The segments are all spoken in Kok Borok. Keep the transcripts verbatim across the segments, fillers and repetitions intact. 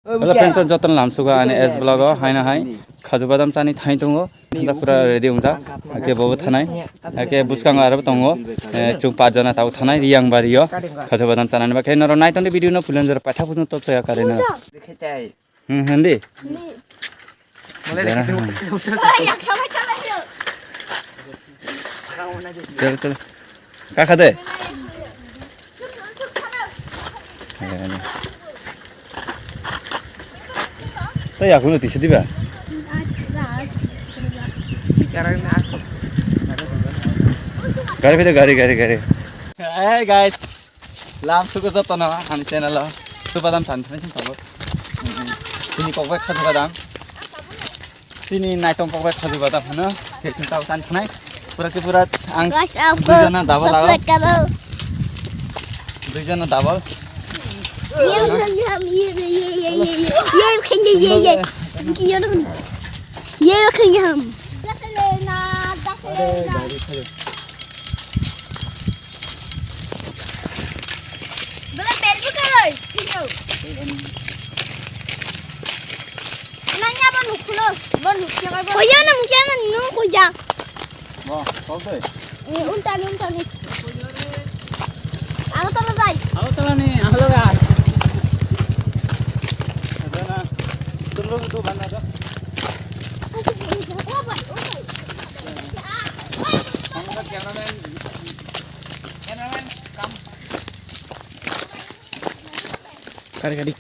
Hello friends, jotono lamsugo ani S vlog o, haino hai khaju badam chani thai tongo, thanda pura ready wngjak, ake bobo thanai, ake bwskango aro tongo, eh, chwng pach jona tabuk thanai Riyang bari o, khaju badam chanani bagwi norok nai tongdi video no, puila jora paitha phunuk top soya karino. Hmm, hindi. Chalo, chalo. Kaka de. Tei yakuno tisa diba? Gari phai de, gari, gari, gari. Hey guys, lamsugo jotono ani channel o. Khaju badam chan thani thani tabuk. Tini kokbai khaju badam. Tini naitong kokbai khaju badam hano. Khe chwng tabuk chan thanai. Pura ke pura ang Guys, aku dui jona double ago. Subscribe karo. Dui jona double. Ye, ye, ye, ye, ye, ye, ye, ye. Ye, khen ye, ye, ye. Ki yo dong. Ye, khen ye ham. Bela bel buka loi. Nanya bo nukhulo, bo nukhe bai bo. Oya na mukhe na nu kuja. Bo, kol tei. Eh, unta ni, unta ni. Agartala jai. Agartala ni, ahlo ga. Tum log to bana da. Oh, bhai, oh, bhai. Cameraman, cameraman, come. Kari, kari.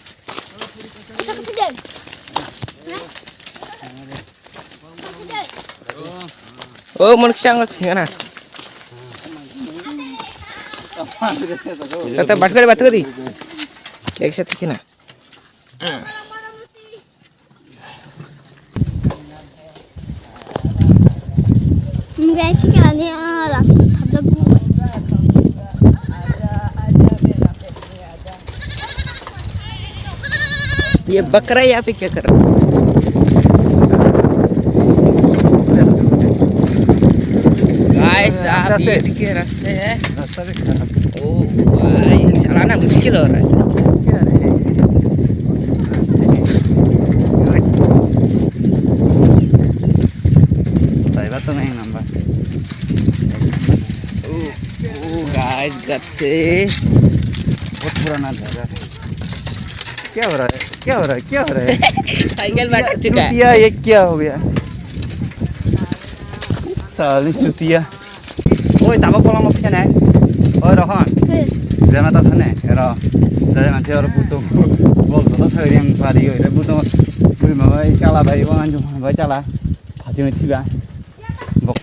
Oh, mon kisa ang thina. Kata bat kari, bat kari. Ek sat thina. ये बकरा यहाँ पे क्या कर रहा है? गाइस, आप ईंट के रास्ते हैं। रास्ता भी खराब। ओ भाई, चलाना मुश्किल हो रहा है। क्या रे? ड्राइवर तो नहीं नंबर। ओ, ओ गाइस, गत्ते। बहुत पुराना जगह है। क्या हो रहा है? क्या हो रहा है? क्या हो रहा है? साइकिल बैठ चुका है। चूतिया, ये क्या हो गया? Sali chutiya. Oi, tabok bolong mo phene. Oi, Rohon. Jema ta thane, ero. Jai manche oro puto. Bol to thai riang pari oi, re puto. Bui ma bai chala bai, wan ju bai chala. Phasi mai thiba. Bok.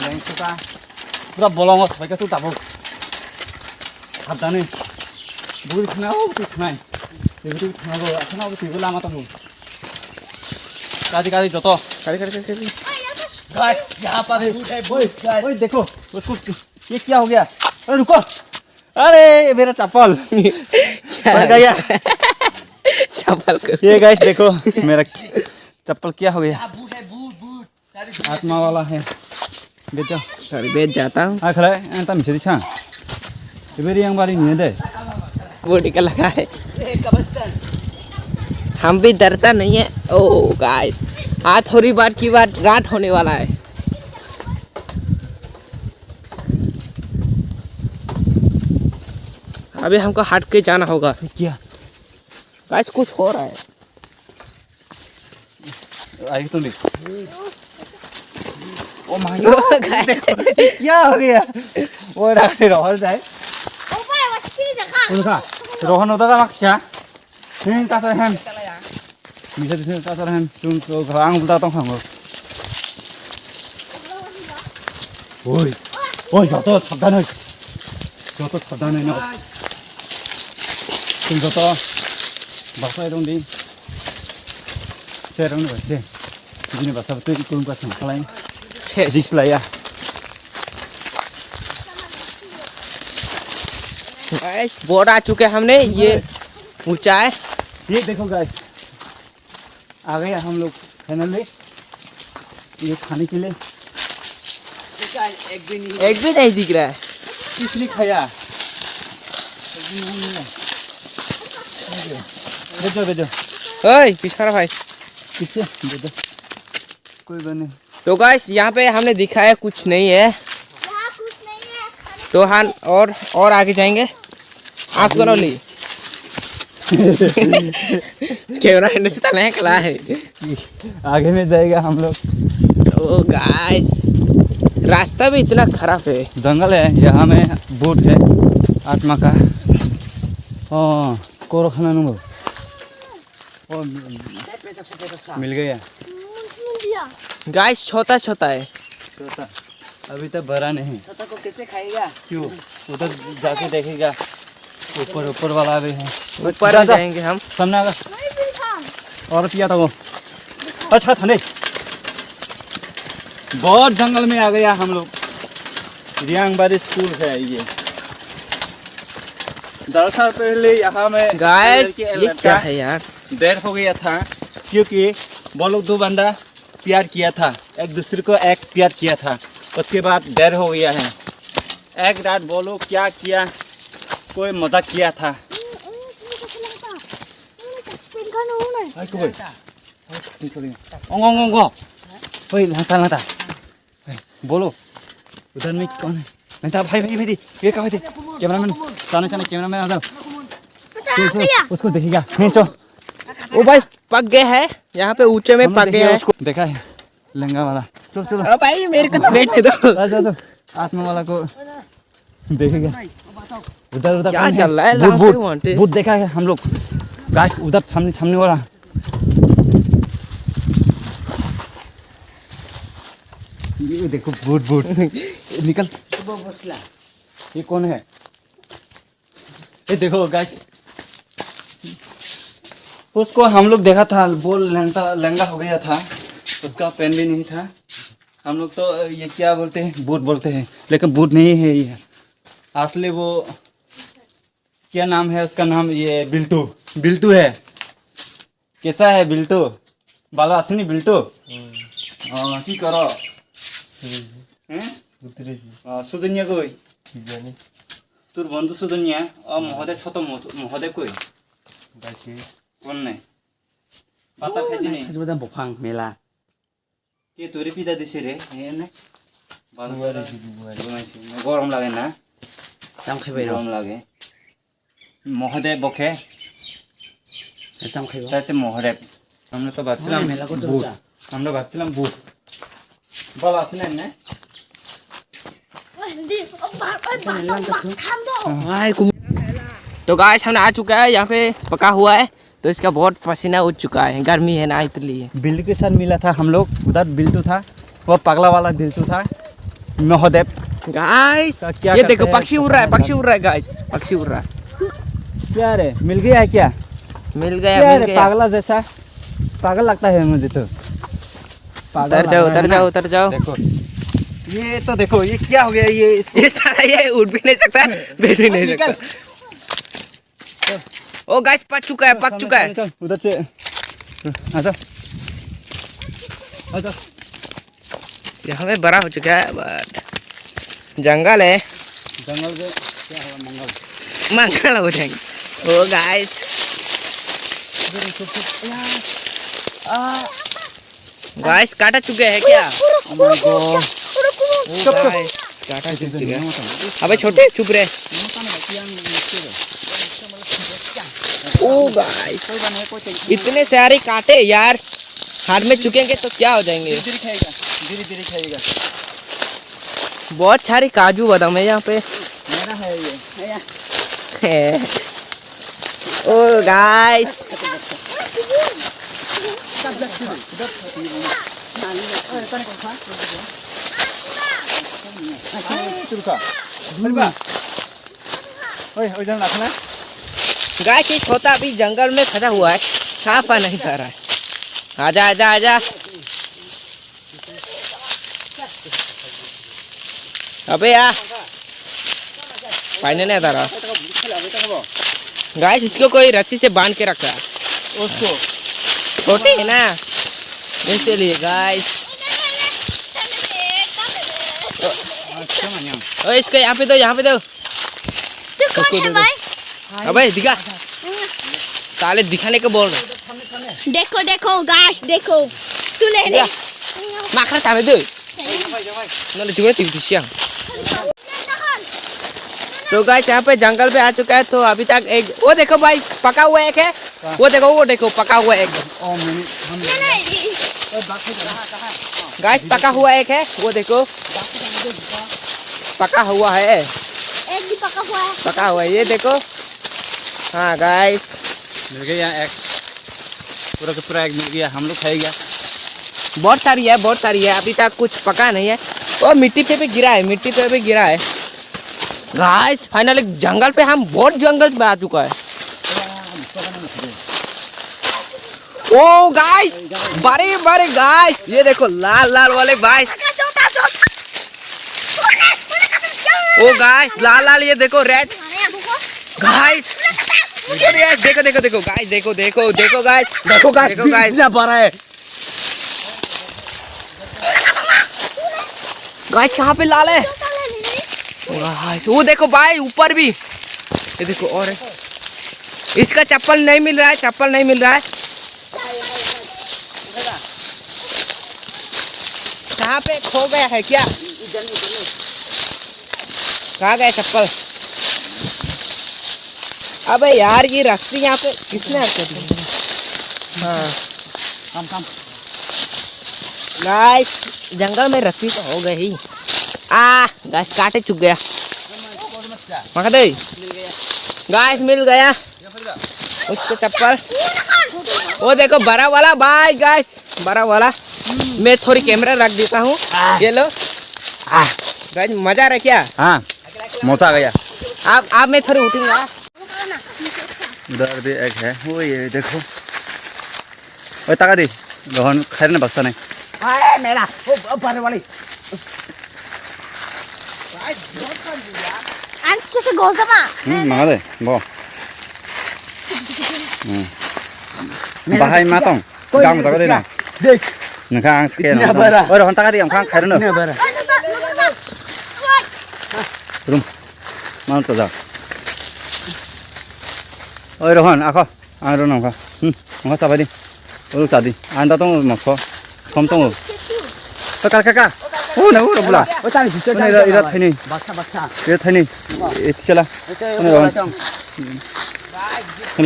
Yang suka. Pura bolong o, bai ka tu tabok. Habdani. Bui khna o, tu khnai. Twi twi thango, akheno bo twibo lama tongo. Kadi, kadi, joto. Kadi, kadi, kadi, kadi. Guys, यहाँ पर भूत है, भूत, guys। ओए, देखो, उसको, ये क्या हो गया? अरे, रुको। अरे, ये मेरा चप्पल। क्या पड़ गया। चप्पल को। ये guys, देखो, मेरा चप्पल क्या हो गया? भूत है, भूत, भूत। आत्मा वाला है। बेचो। सॉरी, बेच जाता हूँ। आ खड़ा है, एंता मिसे दिछा। इबेरी yang bari नहीं दे। बॉडी का लगा है। हम भी डरता नहीं है। ओ गाइस, हाँ, थोड़ी बार की बात रात होने वाला है। अभी हमको हट के जाना होगा। क्या? गाइस, कुछ हो रहा है। आई तो नहीं। Oh my God. देखो, ये क्या हो गया? वो रहा, रोहन जाए। ओ भाई, वो कितनी जगह? उनका, रोहन होता था क्या? Hing, kasar hem. Bisa di sini kasar hem. Tung, tung, ang udah tong hango. Oi. Oi, joto sabdan oi. Joto sabdan oi, no. Tung joto. Basa dong di. Serang ni bai de. Bini basa tu ikung basa khalai. Ses. Dislaya. Guys, vote आ चुके हमने, ये ऊंचा है। ये देखो गाइस, आ गए हम लोग फाइनली ये खाने के लिए। एक भी नहीं दिख रहा है। किसने खाया? दे दो, दे दो। ओए, पीछे खड़ा भाई। पीछे, दे दो। कोई बात नहीं। तो गाइस, यहाँ पे हमने दिखाया कुछ नहीं है। यहाँ कुछ नहीं है खाने तो हम और, और आगे जाएंगे। आज को ली। कैमरा है, नहीं है। आगे में जाएगा हम लोग। ओ गाइस, रास्ता भी इतना खराब है। जंगल है, यहाँ में भूत है, आत्मा का। हाँ, कोरो खाना नंगो। ओ, मिल गया। गाइस, छोटा छोटा है। छोटा, अभी तो बड़ा नहीं। छोटा को कैसे खाएगा? क्यों? उधर जाके देखेगा। ऊपर, ऊपर वाला भी है। ऊपर जा, में जा। जाएंगे हम। सामने आ गया। नहीं, फिर था। और पिया था वो। अच्छा था नहीं। बहुत जंगल में आ गया हम लोग। रियांगबारी स्कूल है ये। दस साल पहले यहाँ में गाइस, एक लड़की, एक ये क्या लड़का है यार? डेथ हो गया था, क्योंकि वो लोग दो बंदा प्यार किया था, एक दूसरे को एक प्यार किया था। उसके बाद डेथ हो गया है। एक रात बोलो क्या किया, कोई मजाक किया था। Ay, kuboy. Ong, ong, ong, ong. Oi, lata, lata. Hey, bolo. Udhar mein kaun hai? Lata, bhai, bhai, bhai, ye kaun hai? Cameraman, chana, chana, cameraman, aa jao. Chalo, chalo, usko dekhega. Hey, chalo. ओ भाई, पक गया है, यहाँ पे ऊंचे में पक गया है। उसको देखा है, लंगा वाला। चल, चलो। ओ भाई, मेरे को तो बैठने दो। आ, जा, जा। आत्मा वाला को देखेगा। उधर, उधर क्या कौन है? चल रहा है? भूत, भूत, भूत देखा है हम लोग। गाइस, उधर सामने, सामने वाला। ये देखो, भूत, भूत। निकल। ये कौन है? ये देखो गाइस, उसको हम लोग देखा था, वो लंगटा, लंगा हो गया था, उसका पैंट भी नहीं था। हम लोग तो ये क्या बोलते हैं, बूट बोलते हैं, लेकिन बूट नहीं है ये। असली वो क्या नाम है उसका, नाम ये बिल्टू, बिल्टू है। कैसा है बिल्टू? ভালো আছেনি বিল্টু? হুম। কি করো? হুম। হ্যাঁ? উতরেছি। সুজনিয়া কই? কি জানি। তোর বন্ধু সুজনিয়া, ও মহাদেব শত মত-, মহাদেব কই? বাইকে। কোন নাই? পাতা খাইছি নি? খাইছি বাদাম বফাং মেলা। কে তোরে পিদা দিছে রে? এ নে। ভালো করে ঘুমাইছি, ঘুমাইছি। গরম লাগে না? চাম খাইবাই র। গরম লাগে। মহাদেব বকে। একদম খাইব। তাই সে মহাদেব। আমরা তো ভাবছিলাম মেলা করতে ভূত। আমরা ভাবছিলাম ভূত। বাবা, আপনি না? भाई, कुम-, तो गाइस, हमने आ चुका है यहाँ पे, पका हुआ है, तो इसका बहुत पसीना उठ चुका है, गर्मी है ना, इसलिए। बिल्टू के साथ मिला था हम लोग, उधर बिल्टू था, वो पगला वाला बिल्टू था, महादेव। गाइस, का क्या ये करते देखो, हैं, पक्षी उड़ रहा है, पक्षी उड़ रहा है, गाइस, पक्षी उड़ रहा है। क्या रे, मिल गया है क्या? मिल गया, क्या मिल रे, गया। पागला जैसा, पागल लगता है मुझे तो। पागल उतर जाओ, लग रहा उतर है जाओ, ना? उतर जाओ। देखो, ये तो देखो, ये क्या हो गया? ये इसको ये साला, ये उठ भी नहीं सकता, बैठ भी नहीं निकल। सकता। ओ गाइस, पक चुका है, पक चुका है। चल, चल, उधर से। आजा। आजा। यहाँ पे बड़ा हो चुका है, but जंगल है। जंगल के क्या हुआ, मंगल? मंगल हो जाएंगे। ओ गाइस। इधर छुप, छुप। या। आ। गाइस, काटा चुका है क्या? Oh my God। ओ गाइस, काटा चुका है। अबे छोटे, चुप रहे। ओ गाइस, इतने सारे काटे यार, हाथ में चुकेंगे तो क्या हो जाएंगे? धीरे धीरे खाएगा, धीरे धीरे खाएगा। बहुत सारे काजू बादाम है यहाँ पे। मेरा है ये। है। ओ गाइस। गाइस, ये छोटा अभी जंगल में फंसा हुआ है, साफ नहीं कर रहा है। आजा, आजा, आजा। अबे यार, पानी नहीं आता रहा। गाइस, इसको कोई रस्सी से बांध के रखा है। उसको। छोटे है ना, इसलिए गाइस। ओ, इसको यहाँ पे दो, यहाँ पे दो। तू कौन है भाई? अबे दिखा। साले दिखाने को बोल रहे। देखो, देखो, गाइस, देखो। तू ले ले। या। माखरा साले दे। नले जुगुर टिभी दिसियां। तो गाइस, यहाँ पे जंगल पे आ चुका है, तो अभी तक एक, वो देखो भाई, पका हुआ एक है। वो देखो, वो देखो, पका हुआ एक। ओ, मैंने, हम ये नहीं। गाइस, पका हुआ एक है, वो देखो। पका हुआ है। एक भी पका हुआ है। पका हुआ है, ये देखो। हाँ गाइस। मिल गया एक। पूरा का पूरा एक मिल गया, हम लोग खाएगा। बहुत सारी है, बहुत सारी है, अभी तक कुछ पका नहीं है। वो मिट्टी पे भी गिरा है, मिट्टी पे भी गिरा है। गाइस, फाइनली जंगल पे, हम बहुत जंगल में आ चुका है। ओ गाइस, बड़े बड़े गाइस, ये देखो लाल लाल वाले गाइस। ओ गाइस, लाल लाल, ये देखो रेड गाइस। देखो, देखो, देखो, देखो गाइस, देखो, देखो गाइस, देखो गाइस, देखो गाइस। इतना बड़ा है। गाइस, कहाँ पे लाल है? गाइस, वो देखो भाई, ऊपर भी। ये देखो, और है। इसका चप्पल नहीं मिल रहा है, चप्पल नहीं मिल रहा है। कहाँ पे खो गया है क्या? कहाँ गया चप्पल? अबे यार, ये रस्सी यहाँ पे किसने हरकत की? हाँ। गाइस, जंगल में रस्सी तो हो गई। आ, गाइस, काटे चुक गया। मखा दे। गाइस, मिल गया। उसको चप्पल। वो देखो, बड़ा वाला भाई, गाइस, बड़ा वाला। मैं थोड़ी कैमरा रख देता हूँ। ये लो। गाइस, मजा आ रहा है क्या? हाँ, मजा आ गया। आप, आप मैं थोड़ी उठूंगा। उधर भी एक है, वो ये देखो। ओए, taka di. Rohon, khairna basta nai. Ae, mela. Oh, oh, bare wali. Ang sese gol sama. Hmm, manga de, bo. Hmm. Bahai matong. Koi gam ni taka de na. Dek. Nengka ang seke. Ina bara. Oi, Rohon, taka di, ang khang khairna. Ina bara. Rum. Mau to da. Oi, Rohon, ako. Ang rw nangkha. Hmm, nangkha chabai di. Oro cha di. Ang da tongo mokho. Thom tongo. O kal kaka. O na o bula. O tani sise. Ira, ira thaini. Baksa, baksa. Ira thaini. E chala. Ito, ito, ito.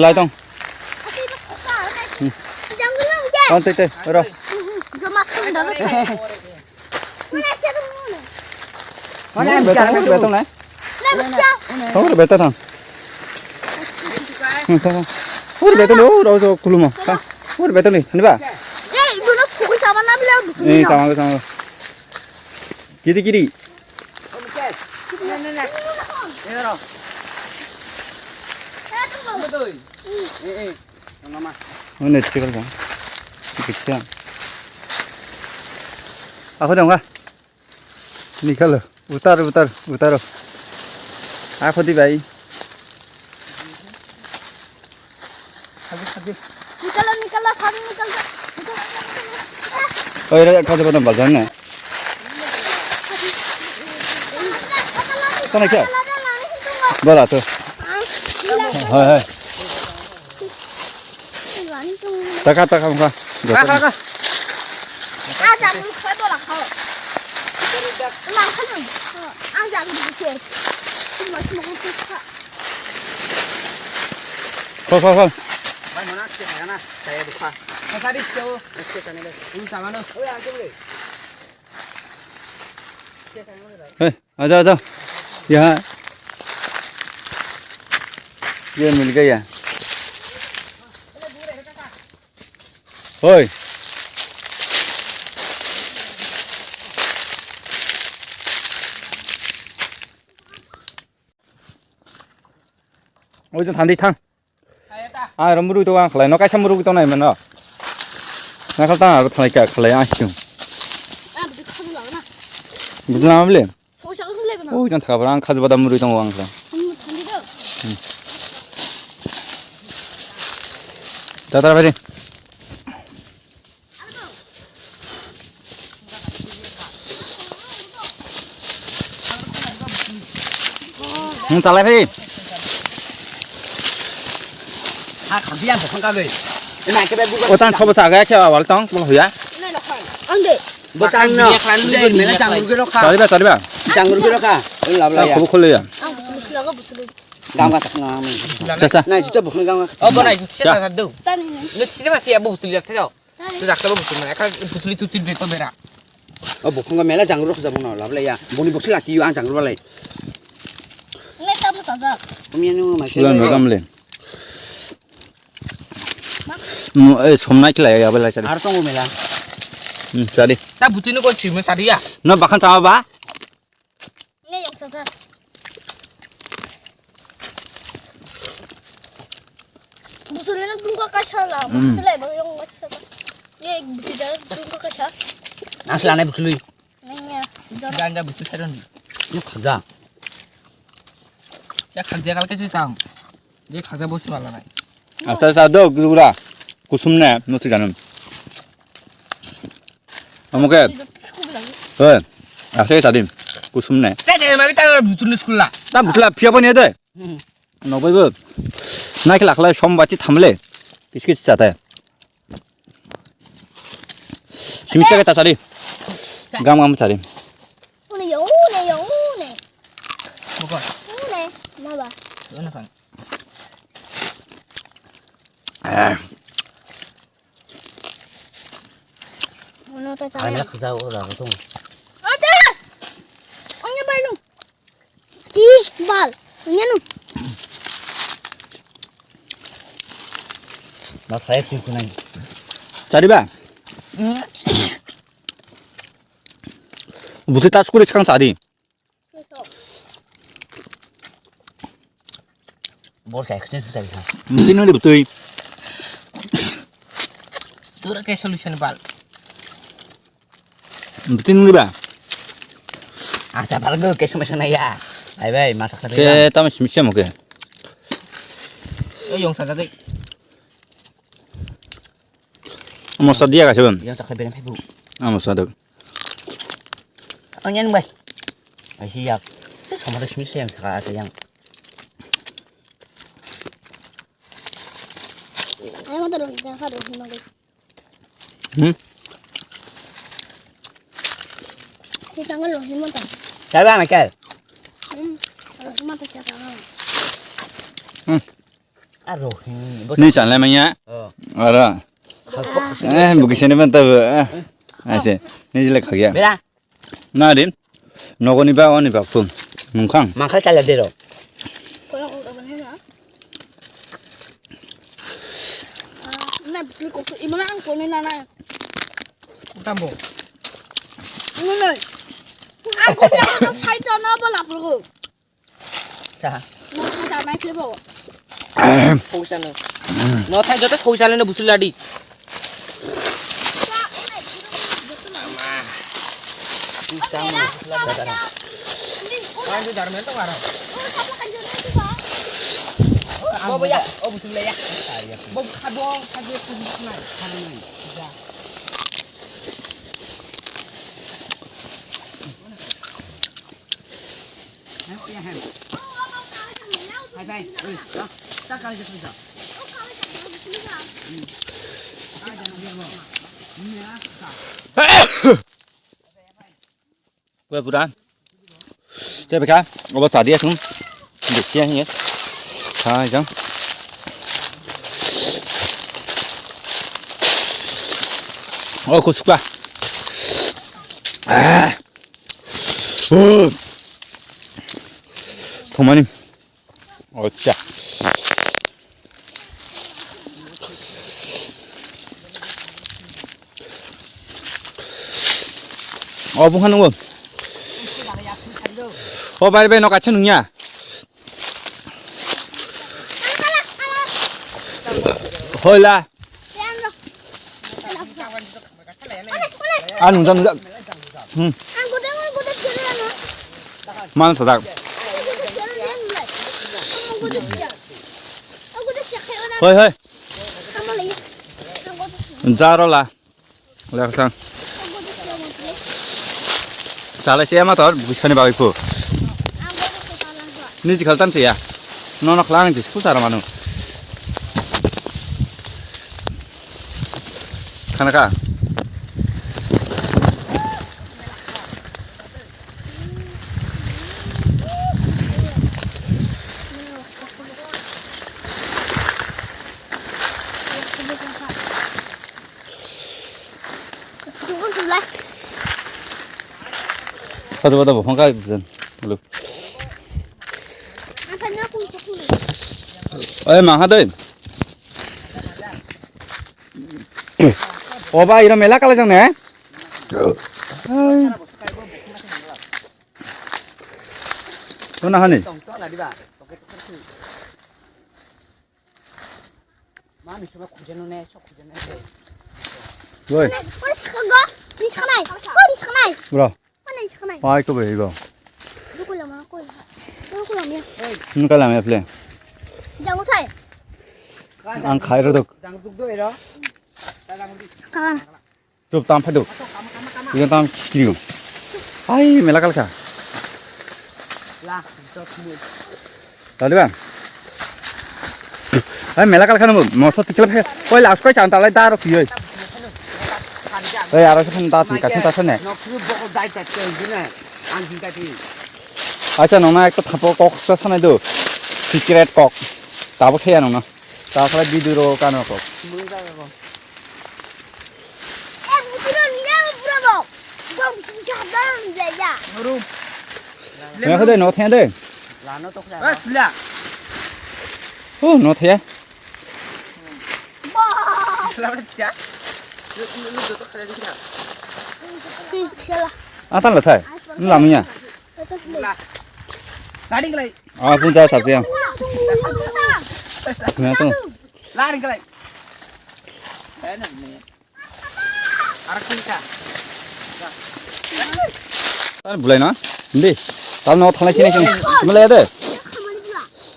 Lai tong. Hmm. Tei, tei, oro. Mana yang betul, betul, eh? Mana yang betul? Oh, betul, tang. Hmm, tang. Oh, betul, oh, rau, rau, kuluma. Tang. Oh, betul ni, ini ba? Eh, ibu nak suku sama nabi lah, busu ni. Eh, sama, sama. Kiri, kiri. Ini, ini. Ini, ini. Ano ma? Ano, tikal ka? Tikal. Ako dong ka? Nikalo. Utar, utar, utaro. Ako di bai. Nikalo, nikalo, sabi nikalo. Oi, ra, kau coba tambah sana. Sana kya? Bola tu. Hai, hai. Taka, taka, mukha. Kha, kha, kha. Kho, kho, kho. Hey. आ जाओ, आ जाओ। यहाँ ये मिल गया। ओए। ओए, तो थांदी थांग। Ah, oro murui tongo ang khlai, no kaisa murui tongnai mano. Nakhal tang aro khlai ka khlai ang hiu. Bujla mable. Oh, jang thaka ang khaji bada murui tongo ang khlai. Tata bari. Hmm, chalai phai. Khamti yang bukhang kagwi. Ina kebe bugo. O tan sobo chaga khe awal tong, mo hoya. Ang de. Bo chang no. Bugo mela chang bugo rokha. Chariba, chariba. Chang bugo rokha. Oi, labla ya. Kobo khole ya. Ang busuli silago busuli. Gam ga sakna ang. Cha, cha. Na, juta bukhang gam ga. O, bo na, juta sa do. Tani. Ni sisi ma siya busuli ya, thayo. Tu jakta bo busul mane, ekha busuli tu tin beto bera. O bukhang mela jangru khajak no, labla ya. Boni busul ati yo ang jangru balai. Ngai tamo sajak. Kami anu mai. Sulan ragam le. Mo, eh, somnai kila ya, balai chari. Ar tongo mela. Hmm, chari. Ta butui no kon chimo chari ya. No bakhan chama ba? Nge yang sasa. Busulina tungka kaisa la, hmm. Selai ba yang sasa. Ye busulina tungka kaisa. Asla nai busuli. Nanya. Janda busul saron. Ni khaja. Ya khaja kal kaisa sang. Je khaja bosi wala nai. Asta asta do gura. Kusum ne no tu janam. Omo khe. Hoi. Ase tadi. Kusum ne. Te te magi ta butul ni school la. Ta butla phiya pani de. Hmm. Nokbai bo. Nai khlak khlai som bachi thamle. Kis kis chate. Simi sake ta chari. Gam gam chari. Une yo, une yo, une. Bukan. Une, ma ba. Mana kan? Eh. Ono ta chari. Anak jauh orang tu. Ada. Ongnya balung. Ti bal. Nyanu. Na thai tu kunai. Chari ba? Buti tas kuri chang chari. Bor sa action sa ha. Buti nuli buti. Tura ke solution bal. Buti nungwi ba? Acha, bal go, keso meso na ya. Ai bai, masak tadi. Se tamo simi simo ke. Oi, yong sa jadi. Amo sa dia ka sebem. Yang sakha berem phaibu. Amo sa dok. Onion bai. Ai si yak. Sama da simi sem sa ka yang. Ai mo to ro, ya ka ro, mo. Hmm? Si tanggal lo, si mo to. Sabi ama kal? Hmm. Lo, si mo to siya tanggal. Hmm. Aro, hmm, bos. Ni sanle manya. Oh. Ara. Khas, khas. Eh, buki sene ban tabu. Eh. Ase. Ni jile khagya. Bera. Na din. Nogoni ba oni ba phun. Mungkhang. Mangkhal chala dero. Na bikli kokso imana ang kone na na. Tambo. Nune. Ang kone ang sai to na bola progo. Cha. No thai joto soisale no busuladi. Bobo ya, o busuladi ya. Bobo khabo, khabo, khabo. Kue pura. Te beka, obo chadi asung. Dekhe ahi. Hai jang. O kusukla. Ah. Oh. Thomani. Acha. O bungkha nungo. O bai bai no kacha nungya. Hoila. Ah, nungjak, nungjak. Hmm. Ang gudang, ang gudang sini ano. Mana sadak? Ang gudang sini ano, ang gudang sini. Ang gudang sini kayo na. Hoi, hoi. Tama lagi. Ang gudang sini. Jaro la. Lek sang. Ang gudang sini ano. Chala siya ma tor, buskani bagwi po. Ang gudang sini ano. Ni jikhal tan siya. Nono khlang jis pu sara manu. Khana kha. Kado kado bo phone kai bwswng. Hello. Oi, ma ha dei. O ba, iro mela kala jang ne? Tona hani. Mami, suma khujano ne, sok khujano ne. Woi. Woi, sakha go. Ni sakha nai. Woi, ni sakha nai. Bro. Woi, ni sakha nai. Pai ko bai go. Dukula ma ko. Dukula ma. Nung kala me ple. Jangu thai. Ang khai ro dok. Jangu duk do ero. Kala. Chup tam phai dok. Ikan tam kiri. Ai, mela kala sa. Lah, sok mui. Tadi bang. Ai, mela kal khanu moso tikla phe. Koi las koi chan talai daro kiyoi. Ai, aro se khun ta ti ka chun ta sene. Acha nona ekta thapo kok sa sanai do. Secret kok. Tabo saya nona. Ta sala video ro kano kok. Eh, butiro niya pura bo. Gom sing sa dar ni ya. Thengkha de, no thengkha de. Lano to khla. Eh, sula. Oh, no thengkha. Ba. Sula ba cha. Lu, lu, lu, to khla di khla. Sula. Atan la sai. Lamia. Sula. Lading lai. Ah, pun jao sab yang. Nah, tu. Lading lai. Eh, na, ni. Ar kinta. Ar bulai na? Hindi. Tal no thalai sini sini. Bulai ada.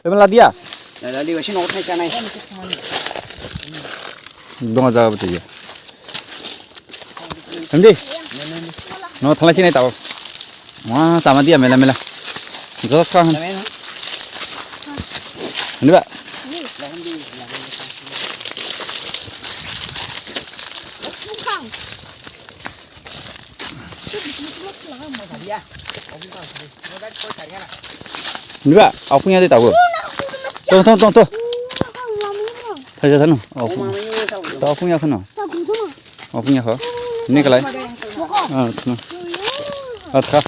Emang lah dia. Lali wasi no thalai sana. Dong aja betul ya. Hindi. No thalai sini tau. Wah, sama dia mela mela. Jos kah. Hindi ba? Hindi ba? Aku punya dia tahu. Tuh, tuh, tuh, tuh. Thaisa thanu. Aku punya thanu. Aku punya kho. Ini kalai. Ah, thanu. Ah, kha.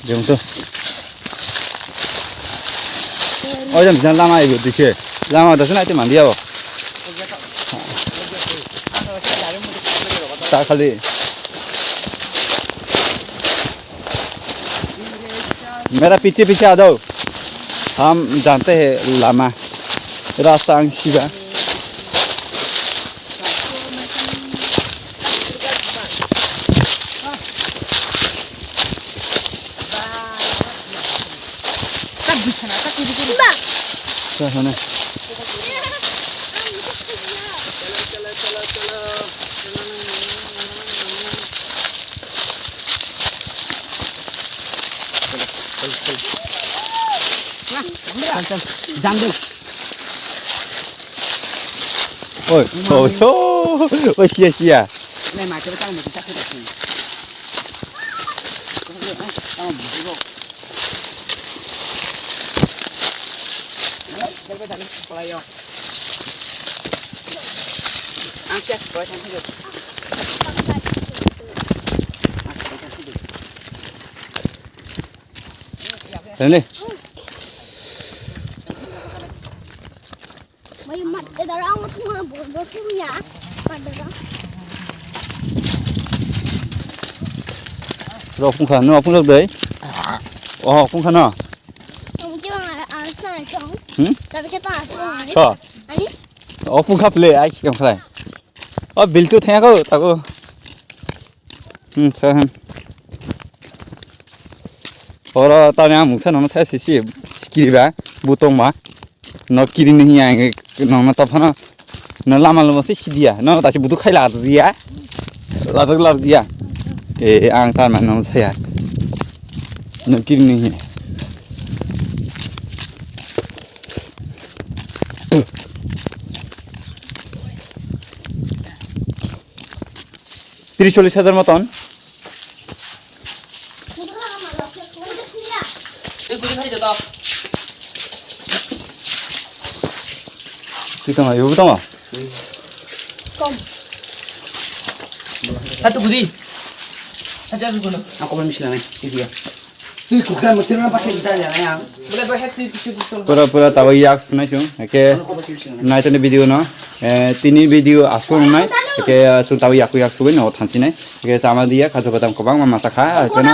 Jeng tu. Oh, jam jam lama ibu dikhe. Lama dah sana itu mandi apa? Tak kali. मेरा पीछे पीछे आ जाओ, हम जानते हैं लामा, रास्ता ang siba. Jam deh. Oi, oi, oi, sia, sia. Tadi. Rok phungkha, no phungkha dai. Oh, phungkha no. Hmm? So. Oh, phungkha play, ai, kiyang khlai. Oh, biltu thengko, tako. Hmm, sa, hmm. Oro tani ang mungsa nono sa sisi, sikiri ba, butong ba. No kiri ni hiya, nono ta phano. No lama lama si sidia, no ta si butu khai la ya. La la ya. Eh, ang ta ma nono saya. No kiri ni hiya. Tris chollis hajar moton. Twi tongo, ibo tongo. Satu budi. Satu aku kono. Aku belum sila nih, ini dia. Twi kuka mesti nang pakai kita ya, yang. Boleh pakai twi, twi, twi, twi. Pura, pura tawa yak sunai sung. Oke. Aku pakai sila nih. Nai tadi video no. Eh, tini video aswk wngnai, eke, ah, chwng tabuk yak yak sugwi no thansinai. Eke, chama diya, kha jogodam kwbangma masa kha, keno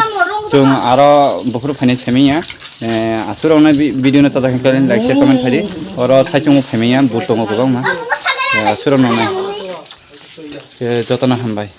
chwng aro buphuru phainai semi ya. Eh, aswk wngnai vi-, video no chajak khe like, share, comment khaidi. Oro thaisung phaimai ya, bu tongo kwbangma. Eh, aswk wngnai. Eh, jotono hambai.